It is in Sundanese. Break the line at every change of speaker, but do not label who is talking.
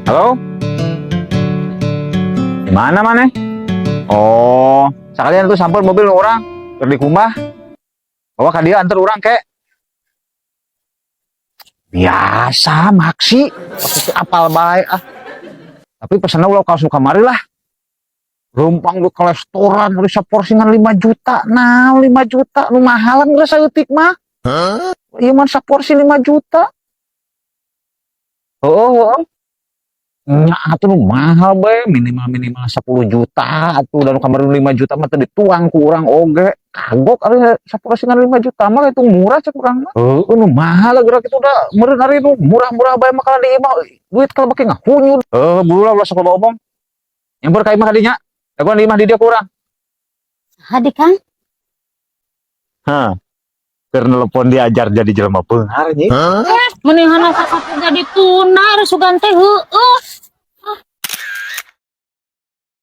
Halo? Di mana mana? Oh, sekalian tuh sampel mobil urang keur dikumbah. Bawa ka dieu, anter urang kek. Biasa maksi, pasti apal bae ah. Tapi pesenna ulah kaos nu kamari lah. Rumpang lu ke restoran beli saporsi ngan 5 juta. Nah, 5 juta nu mahalan geus saeutik mah. Ieu mah saporsi 5 juta. Oh. Nya atuh nu mahal bae, minimal minimal 10 juta atuh, dan kamari 5 juta mah teu dituang ku urang oge. Kagok ari saporsi ngan 5 juta mah, itu murah cek urang mah. Heueuh, nu mahal geura kitu da meureun ari nu murah-murah bae mah kalau di imah duit kalau beki ngahunyut. Heuh, buru lah, ulah sok loba omong. Nyamper ka imah kadinya. Dagoan di imah di dia ku urang.
Hadi, Kang.
Hah. Keur nelepon diajar jadi jelema beunghar, nyi.
Mendingan sasapu jadi tunar sugan teh heueuh.